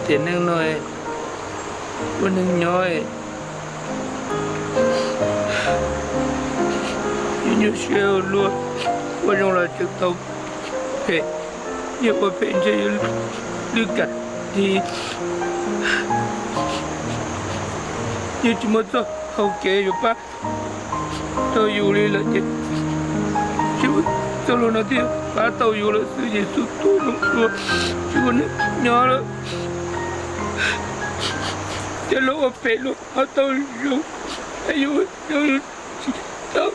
Tiam neej no ua neeg nyob, yus nyuaj siab ua luaj, ua zoo los tseem tau phem, yog ua phem ntshe yuav lwj kam tiv, yog tsis muaj txoj hau kev yuav pab tau yus li lawm ces tsis muaj txoj lus no thiaj pab tau yus lawm xwb. Yexus tuag zoo dua, tsis ua neeg nyob lawm, coj luag ua phem luag ho tau zoo, yus zoo tsis tau.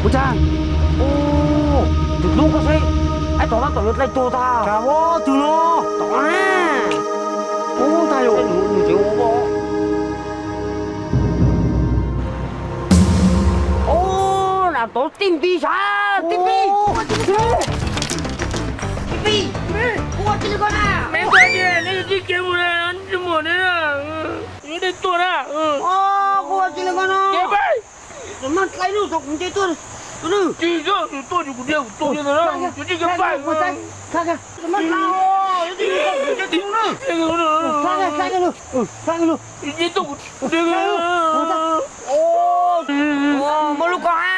Ua cas, tus hlub koj seb, ib tog tab tom yuav dai tuag tag. Cas ua twg no? Tom na. Ub, tag yus nws tsev ua. Ub, nam tov tij npis sav, tij npis, tij npis, tij npis, ua tij li koj na. Tij kev mus na, tsis muaj ne, yuav dai tuag na. Ua tij li koj no. Tus maj dai lub tog kuv nce tuaj. Tsis yog tus tuaj kuv nce kuv tuaj, tus tij kev pais. Muaj lub koj ha.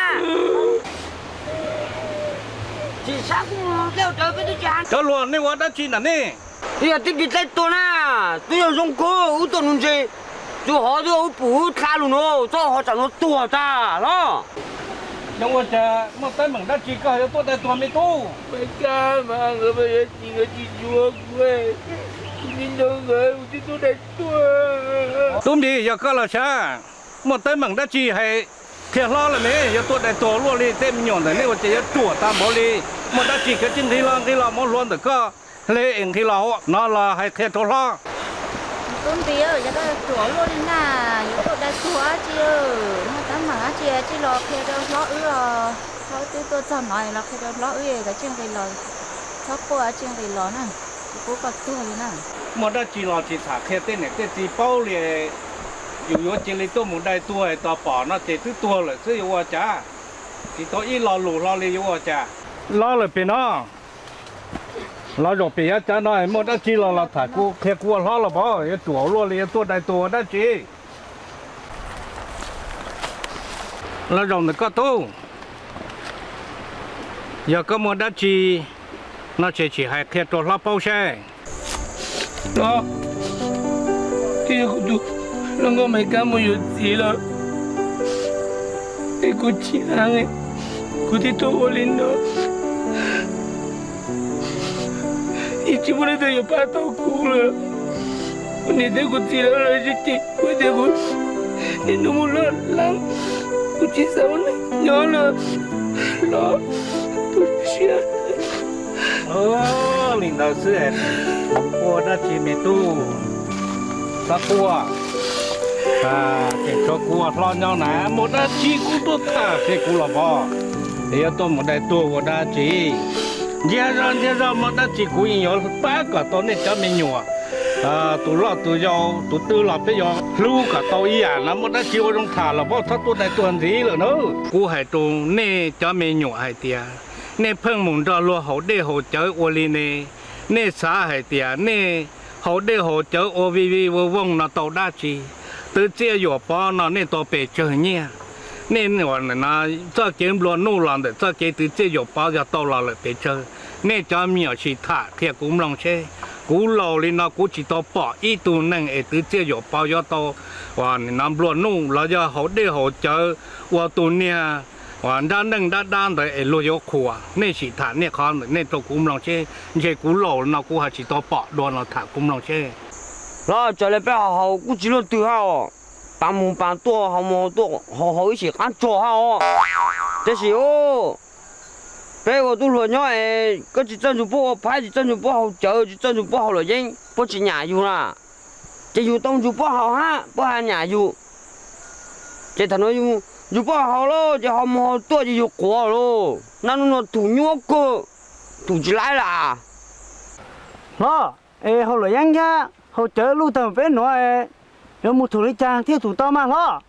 Tsis sab kuv mus dlej rawv peb twb tsis hais. Cov hluas, nej ua dab tsi ntawm nej? Twb yog tij npis dai tuag na, twb yog zoo kawg wb tuaj nuv ntses, tus hov twb yog wb pum wb dlha lug nuav, txhob ho tsam nuav tuag tag los. Yog ua cas muaj teeb meem dab tsi koj yuav tuaj dai tuag me tub? Tub Npis, yog koj los sav, muaj teeb meem dab tsi hais qhia hlob lawm me, yuav tuaj dai tuag luaj li, tej me nyuam ntawm nej ua cas yuav ruam tag npaum li, muaj dab tsi koj tsis nqis los, nqis los muab hlua ntawm koj hle es nqis los no los hais qhia rau hlob. Tub Npis, yog koj ruam luaj li na, yuav tuaj dai tuag dab tsi, muaj teeb meem dab tsi tij los qhia rau hlob wb os. Hlob wb twb tuaj txog no los qhia rau hlob wb, koj tsis nqis los, txhob quaj, tsis nqis los na, tsis pub koj tuag li na. Muaj dab tsi los tsis tham qhia tej niam tej txiv paub li, yus yuav cia li tuaj mus dai tuag es tos pom no ces twb tuag lawm xwb yuav ua cas? Tsis tau ib lo lus hlo li yuav ua cas? Los lawm pem no, los zaum pem yav cav no, muaj dab tsi los los tham kuv, qhia kuv ua hlob los pov, yuav ruam luaj li yuav tuaj dai tuag ua dab tsi? Los zaum ntawm koj tub, yog koj muaj dab tsi no ces sim hais qhia rau hlob paub seb. Hlob, twb yog kuv tus hluas nkauj Maiv Kab mus yuav txiv lawm es kuv chim heev, kuv thiaj tuaj ua li no. Yeej tsis muaj leej twg yuav pab tau kuv lawm. Kuv niam thiab kuv txiv lawv los tsis cem kuv tias kuv niaj hnub mus loj leeb, kuv tsis xav ua neeg nyob lawm. Hlob, tu siab. Li ntawd xwb, ua dab tsi me tub, txhob quaj. Tseem tshuav kuv ua hlob nyob na, muaj dab tsi kuv tuaj tham qhia kuv los pov, es yuav tuaj mus dai tuag ua dab tsi? Ntsiag zog ntsiag zog, muaj dab tsi kuv yeej yuav pab kom tau nej cov me nyuam. Tus loj tus yau tus twg los peb yuav hlub kom tau ib yam no, muaj dab tsi ua zoo tham los pov, txhob tuaj dai tuag ntxiv lawm na. Kuv hais rau nej cov me nyuam hais tias, nej pheej mus nrog luag haus dej haus cawv ua li ne, nej xav hais tias nej haus dej haus cawv ua vij vij voog voog no tau dab tsi? Twv txiaj yuam pov no nej tau pes tsawg nyiaj? Nej txoj kev nplua nuj los ntawm txoj kev twv txiaj yuam pov yog tau los lawm pes tsawg? Nej cov me nyuam sim tham qhia kuv mloog seb. Kuv laus li no kuv tsis tau pom ib tug neeg es twv txiaj yuam pov yuav tau uas nim no nplua nuj los yog haus dej haus cawv ua tus niag Uas nrab neej nrab dab ntawd es luag yuav qhuas, nej sim tham nej qhov ntawm nej rau kuv mloog seb, ntshe kuv laus no kuv ho tsis tau pom dua no, tham kuv mloog seb. Los tsam li peb haus haus kuj tsis luaj twg hab os, pab mus pab tuaj, haus mus haus tuaj, haus haus ib sim qab tsuag hab os. Tab sis peb ua tub hluas nyob es koj tsis txawj ntsug puab ua phaib, tsis txawj ntsug puab haus cawv, tsis txawj ntsug puab haus luam yeeb, puab tsis nyam yug na. Ces yug tau ntsug puab haus hab puab ho nyam yug. Ces thaum no ntsug puab haus lawm ces haus mus haus tuaj ces yug quav lauj, naj nub no thum nyuab kawg, thum tsis laib lawm. Hlob, es haus luam yeeb thiab haus cawv luj tag peb nuav es yuav mus thum li cas thiaj thum tau mas hlob?